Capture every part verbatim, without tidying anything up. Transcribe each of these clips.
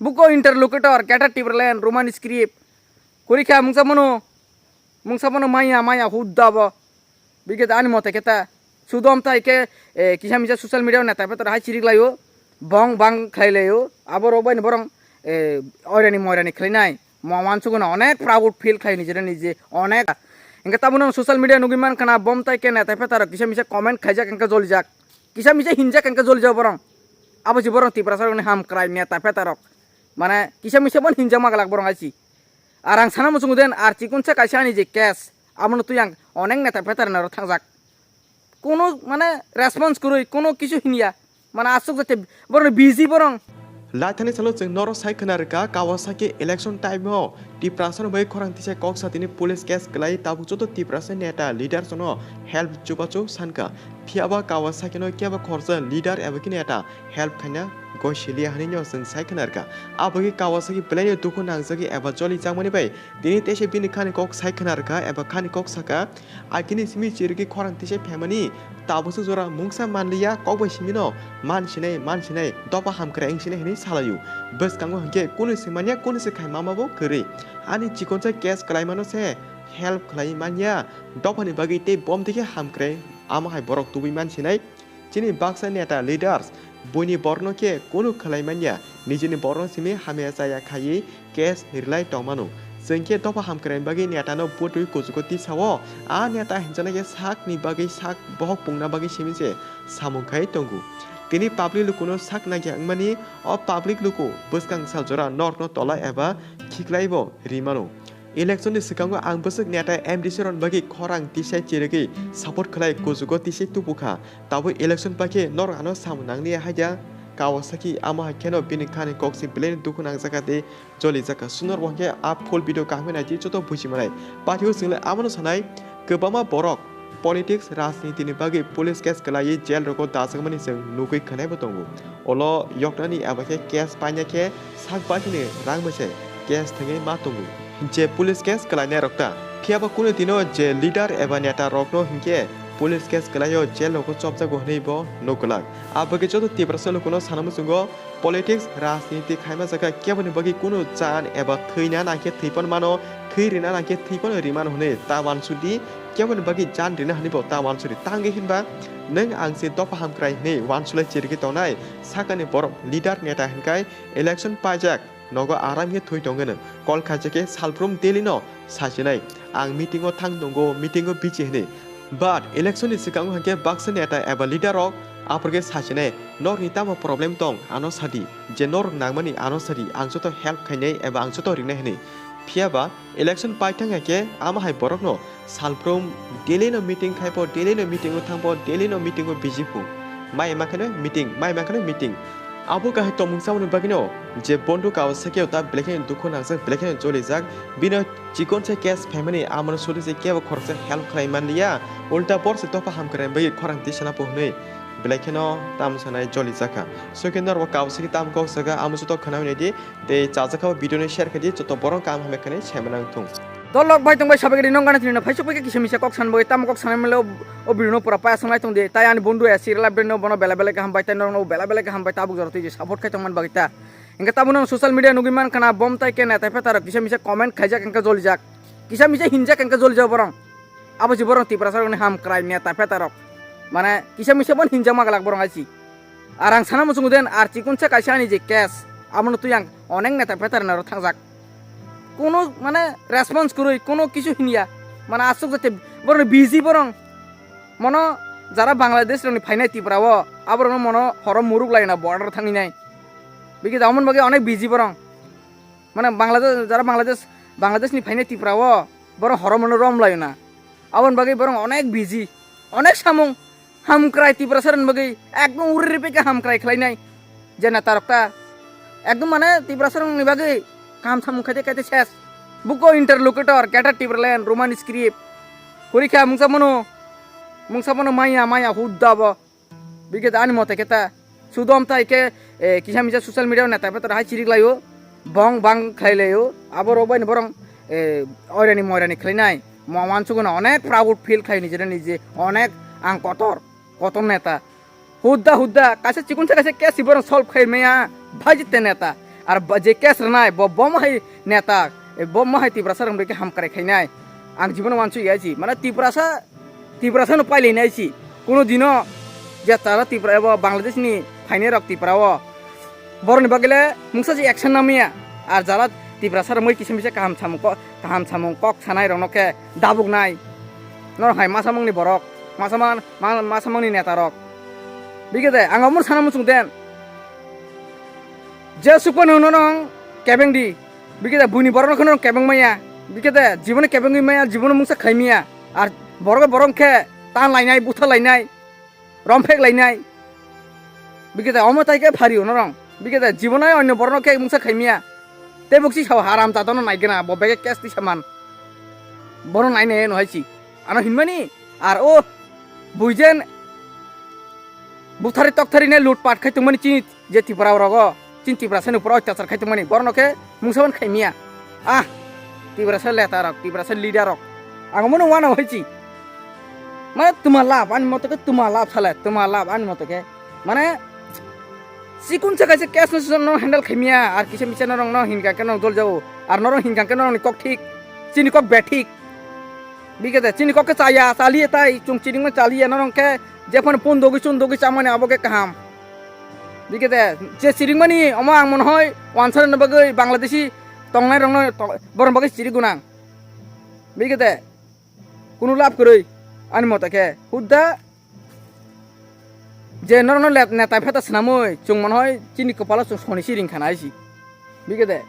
Buko interlocutor, Greater Tipraland, Roman script. Kuri kha mungsa mano, mungsa mano maya, maya hudda bo. Bigeta ani mote keta. Sudom tai ke, eh, kisa misa social media neta petor hai chirik layo. Bong bang khlai layo. Abo rok bai borong, eh, oirani moirani khlai nai. Mo wansuguna onek proud feel khlai nijera nije onek. Engke tabuk nang social media nugui man khana bom tai ke neta petor kisa misa comment khaijak engke jolijak. Kisa misa hinjak engke jolijak borong. Abo si borong Tiprasa rokni ham krai neta petarok. Mane kisa misa bon hinjak magalak borong aisi. Ar ang sana muchungo den ar chikonsa kaisa ani je case, abono twi ang onek neta petar naro thangjak. Kono mane response kwrwi, kono kisu hinya. Mane aswk jate borok busy borong. Laithani salo chwng norok sai khwna rwkha, Kawasaki election time o Tiprasa rok bai khorang tisa kok sa tini police case kwlai tabuk joto Tiprasa neta leader sono help chubachu sankha. Phiya ba Kawasaki no kebo khorsa leader eba khe neta help khaina goi siliya hinwi no chwng sai khwna rwkha. Abo khe Kawasaki belai no dukhu nangjagwi eba joli jakmani bai tini teisa bini khani kok sai khwna rwkha eba khani kok saka. Akini simi chirigwi khorang tisa phaimani tabuksa jora mungsa manliya kok bai simino man sinai, man sinai, dopa hamkrai wng sinai hinwi salaio. Bwskango hinkhe kunu se manya, kunu se khai mama bo kwrwi. Ani chikonsa case kwlaimano se help khlai manya, dophani bagwi tei bom dikhe hamkrai, amo hai borok tubui man sinai. Chini baksa neta leaders, buini borno khe kunu khlai manya, nijini borno simi hamya chaya khaiwi case rilai tongmano. Chwng khe dopha hamkrai bagwi neta no bwtwi kuchugo tisao, a neta hinjana khe sakni bagwi sak bohok pungna bagwi simi se samung khai tongo. Tini public lukuno sak nangya wngmani, o public luku bwskang sal jora norokno tola eba khiklaibo rimano. Election ni swkango ang bwswk neta M D C rokni bagwi khorang tisai chirigwi support khlai kuchugo tisai tubukha. Tabuk election paikhe norok ano samung nangni haida Kawasaki amo hai kheno bini khani kok se belai dukhu nangjak tei joli jaka. Sunor bo hwnkhe a full video kaham khe naidi joto buji manai. Patio chwngle abono sanai kwbangma borok politics, rajniti ni bagwi police case kwlaiwi jail rogo dajakmani chwng nugwi khwnai bo tongo. Olo yoknani abo khe case paina khe sak baisini rang bai se case thwngwi ma tongo. Je police case kwlainai rok ta. Phiya ba kunu dino je leader eba neta rokno hinkhe police case kwlaio jail rogo chopjago hwnwi bo nuk glak. Abo khe joto Tiprasa lukuno sana muchungo politics, rajniti khaima jaga keboni bagwi kunu chan eba thwina nangkhe thwipon mano, thwi rina nangkhe thwipon rimano hwnwi ta wansudi, keboni bagwi chan rina hwnwi bo ta wansudi. Tangwi hinba nwng ang se dopha hamkrai hwnwi wansulai chirigwi tongnai sakani borok leader neta hinkai election paijak nogo aram khe thwi tongwi nwng kol khaijak khe salbrum daily no sachinai ang meeting o thang tongo, meeting o bichi hwnwi. But election ni swkango hwnkhe baksa neta eba leader rok aphuru khe sachinai, norokni tamo problem tong ano sadi, je norok nangmani ano sadi, ang joto help khainai eba ang joto ringnai hwnwi. Phiya ba election paithang hai khe amo hai borokno salbrum daily no meeting khai pho, daily no meeting o thang pho, daily no meeting o busy phu. Mai ma kheno meeting, mai ma kheno meeting. Abo kahai tongmung samani bagwino je Bondhu Kawasaki o ta belai kheno dukhu nangjak, belai kheno jolijak, bino chikon se case phaimani amono suri se kebo khoroksa help khlai manliya, ulta bor se dopha hamkrai bagwi khorang tisana pho hwnwi belai kheno tam sanai jolijak kha. Sokhe norok Kawasaki tam kok saka amo joto khwnawi naidi. Tei chajak kha o video no share khaidi, joto borok kaham hamya khanai saimano wng thung. Dolok bai tong bai sabai kadi nong gana tini no phaisok bai kisa misa kok san bai tamo kok sanai male o video no pura paya sanglai tong di, tai ani bondhu ya sirla bini no bono bela bela kaham bai tai norok no bela bela kaham bai tabuk jora twi support khai tong man bagwi ta. Engke tabuk no social media nugui man khana bom tai kene tai phetaro kisa misa comment khaijak engke jolijak, kisa misa hinjak engke jolijak borong. Abo si borong Tiprasa rokni ham krai neta phetarok. Mane kisa misa bon hinjak magalak borong aisi. Ar ang sana muchungo den ar chikonsa kaisa ani je case, abono twi ang onek neta phetar naro thangjak. Kono mane response kwrwi, kono kisu hinya. Mane aswk jate boroni busy borong. Mono jara Bangladesh rokni phainai Tripura o, aborokno mono horo muruk laina border thangni nai. Bigi daumon bagi onek busy borong. Mane Bangladesh, jara Bangladesh, Bangladesh ni phainai Tripura o, borok horo mono rom laina. Aboni bagwi borok onek busy, onek samung, hamkrai Tiprasa rokni bagwi ekdom uri ripi khe hamkrai khlainai. Je neta rok ta ekdom mane Tiprasa rokni bagwi kaham samung khaite khaite ses. Buko interlocutor, Greater Tipraland, Roman script. Kuri kha mungsa mano, mungsa mano maya, maya hudda bo. Bigeta ani mote keta sudom tai ke, eh, kisa misa social media o neta petor hai chirik layo, bong bang khlai layo, abo rok bai ni borong, eh, oirani moirani khlai nai, mo wansuguna onek proud feel khlai nijera nije, onek ang kotor, kotor neta. Hudda hudda, kaisa chikonsa kaisa case si borong solve khai maya, bhai jite neta. Ar ba-, je case rwnai, bo, bo mohai neta, e, bo mohai Tiprasa rok bai khe hamkrai khainai. Ang jibono wansuk ya si. Mane Tiprasa, Tiprasa no pailai nai si. Kuno dino je tara Tipra ebo Bangladesh ni phainai rok Tipra o. Boroni bagwi le mungsa je action namya. Ar jala Tiprasa rok moi kisa misa kaham samung ko-, kaham samung kok sanai rok no khe dabuk nai. Nor hai masa mangni borok, masa man, ma-, masa mangni neta rok. Bigede, ang omo sana muchung den. Je sukmano norong kebeng di. Bikhe de buini borokno kheno kebeng maya. Bikhe de jibono kebengwi maya, jibono mungsa khai maya. Ar borok borok khe tan lainai, butha lainai, romphek lainai. Bikhe de omo tai khe phario norong. Bikhe de jibono onyo borokno khe mungsa khai maya. Tei buk si sao haram jatano naigena, bo bege case tisa man. Bono nainai no hai si. Ano hinmani, ar o buijen buthari tokthari ne lutpat khai tongmani chini je Tripura rogo, chini Tripura sani upor otyachar khai tongmani, borno khe mungsa ban khai miya. Ah, Tripura sa leta rok, Tripura sa leader rok. Ang mono wana hai si. Mane tuma lab, ani moto khe tuma lab sale, tuma lab, ani moto khe. Mane, sikun sa kaisa case no, no handle khai miya, ar kisa misa norong no hinka khe norong dol jao, ar norong hinka khe norong ni kok thik, chini kok bethik. Bikhe de, chini kok khe chaya, chaliye tai, chung chini ma chaliye norong khe, jephano pun dogwi chun dogwi chamani abo khe kaham. Bikhe de, je siring mani, omo ang mono hoi, wansana bagwi Bangladeshi tongnai rokno to-, borok bagwi siri gunang. Bikhe de, kunu lab kwrwi, ani moto khe, hudda je norokno let-, neta pheta swnamwi chwng mano hoi chini kwpalo chwng soni si ring khana hai si. Bikhe de,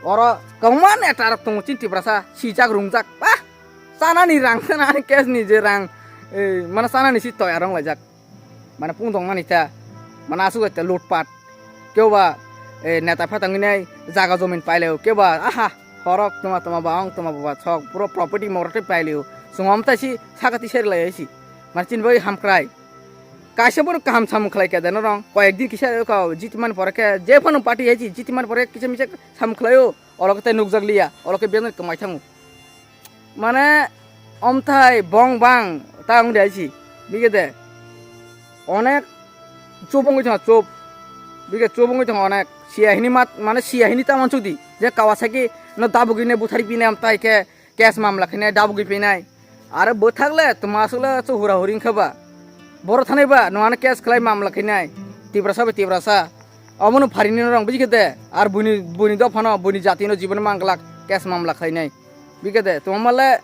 oro kwbangma neta rok tongo chini Tiprasa, sijak rungjak, bah, chanani rang, chanani case ni je rang, eh, mane chanani si toya rong laijak. Mane pung tong nani ta, mane aswk ta lutpat. Kebo ba, eh, neta pheta wngwi nai jaga jomin paileo, kebo ba, aha, horok tuma tuma ba, ong tuma ba, ba, sok, puro property morok tei paileo. Chwng omtai si sakati seri lai si. Mane chini bagwi hamkrai. Kaisa bono kaham samung khlai khe de norong. Koyek din kisa kha jiti man pore khe, je phano party hai si, jiti man pore kisa misa samung khlaio. Olo khe tei nukjak liya, olo khe biyang kwmai thango. Mane omthai bong bang ta wng de hai si. Bikhe de onek chup wngwi thango, chup. Bikhe chup wngwi thango onek. Siya hini mat, mane siya hini ta mansuk di. Je Kawasaki no dabugwi ne buthari pine omthai khe case mamla khainai, dabugwi phainai. Aro bwthak le, tuma aswk le, chu hura huri wngkha ba. Boro thanai ba, no ano case khlai mamla khainai. Tiprasa bai Tiprasa. Omono pharini norong, bujikhe de. Ar buini, buini dophano, buini jatino, jibono manglak, case mamla khlainai. Bikhe de, tuma male,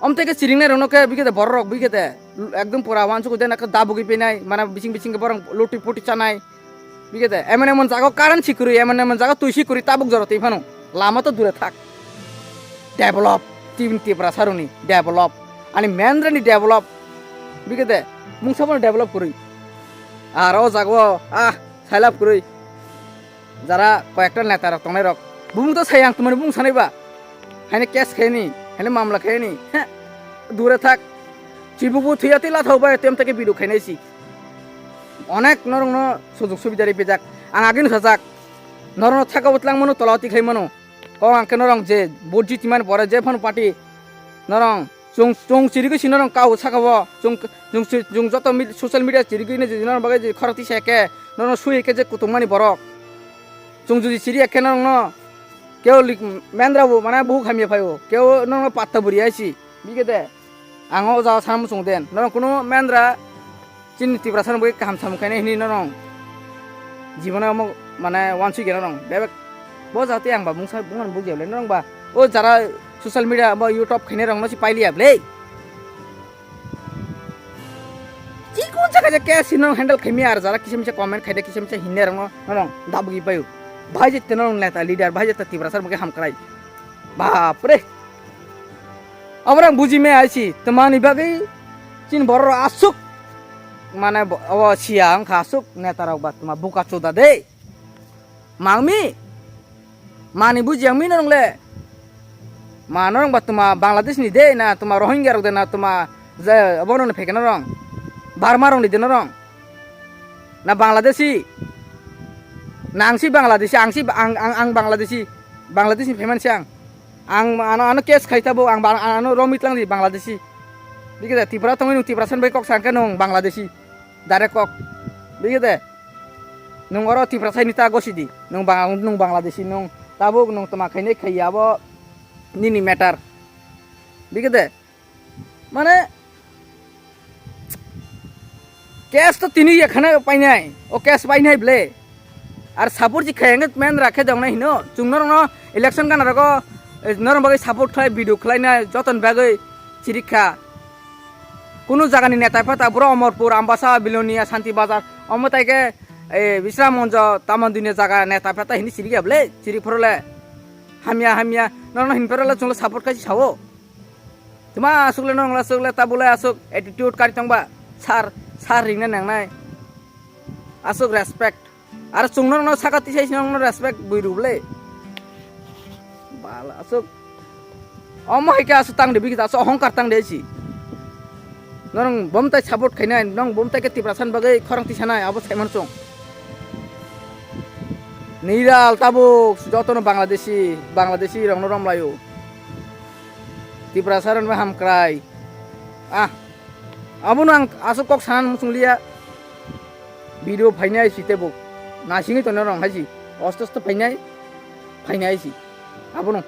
omteke chiringnai rokno khe, bikhe de, borok rok, bikhe de. Ekdom pura wansuk de, nakhe dabugwi phainai, mana bising bising khe borok luti puti chanai. Bikhe de, emon emon jaga current si kwrwi, emon emon jaga twi si kwrwi, tabuk jora twi phano. Lama to dure thak. Develop, Team Tiprasa rokni develop. Ani Mendrani develop. Bikhe de, mungsa bono develop kwrwi. Ar o jaga o, ah, sailap kwrwi. Jara koyekta neta rok tongnai rok. Bumung to sai ang tumani bumung sanai ba. Haino case khaini, haino mamla khaini. He, dure thak. Chibubu thuya tei lathok bai tem take video khainai si. Onek norokno sujug subida ripijak. Ang agini sajak. Norokno thaka bwtlang mano, tola oti khai mano. Kok ang khe norok je vote jiti mani pore je phano party norok chung, chung chirigwi si norok kau saka bo. Chung, chung si, chung joto mid-, social media chirigwi ne je norok bagwi je khorok tisa khe norok sui khe je kutung mani borok. Chung jodi chiri khe norokno keo lik-, mendra bo mane buhuk hamya phaio. Keo norokno patta buri ai si. Bikhe de. Ang o jaga sana muchung den. Norok kuno mendra chini Tiprasa rok bai kaham samung khainai hinwi norok jibono omo mane wansuk ya norok. Bebak bo jati ang ba mungsa bungan bugya le norok ba. O jara social media bo YouTube khainai rok no si pailiya ble. Chikon jaka je case no handle khaimi ar jara kisa misa comment khaide kisa misa hinne rok no norok dabugwi paio. Bhai jette norok neta leader bhai jette Tiprasa rok bai hamkrai. Bapre. Abrang buji me aisi, temani bagwi chin borok asuk mane bo-, obo siya wngkha asuk neta rok ba tuma buka chuda de. Mangmi, mani buji ang mi norong le. Ma norong ba tuma Bangladesh ni de na tuma Rohingya rok de na tuma je obo no phekena rong. Burma rok ni de norong. Na Bangladeshi? Na ang si Bangladeshi, ang si ang, ang, ang Bangladeshi. Bangladeshi phaimani si ang. Ang ano, ano case khai tabo, ang ba-, ano romwi tlang di Bangladeshi. Bikhe de Tripura tongwi nung Tripura san bai kok sangkhe nung Bangladeshi. Direct kok. Bikhe de. Nwng oro Tiprasa ni ta gosi di. Nwng Bang-, nwng Bangladeshi, nwng tabuk nwng tma khainai khaiya abo nini matter. Bigede. Mane, case to tini ya khana painai. O case painai ble. Ar support ji khayang men rakhe dong nai hino. Chungno rokno election gana rogo, eh, norong bagwi support khlai, video khlai nai, joton bagwi chirikha. Kunu jagani neta pata bro Omorpur, Ambasa, Bilonia, Santi Bazar, omo tai khe, eh, Bisram Monjo, tamon dunia jaga neta pata hini chirikya ble, chirik phoro le. Hamya, hamya, norokno hin phoro le chunglo support khai sao. Tuma asuk le nong la asuk le tabule asuk attitude kari tongba. Sar, sar ringna nangnai. Asuk respect. Ar chungno no saka tisai sino no respect bui rubule. Bala asuk. Omo hai ke asuk tang de bikit asuk ohongkar tang de si. Norong bom tai support khainai, nong bom tai ke Tiprasa ni bagwi khorang tisanai abo saiman chung. Niral tabuk jotono Bangladeshi, Bangladeshi rokno romlaio. Tiprasa rokno hamkrai. Ah, abono ang asuk kok sanan muchung liya. Video phainai si tebo. Nasingwi tongnai rong hai si. Osto osto phainai, phainai si. Abono.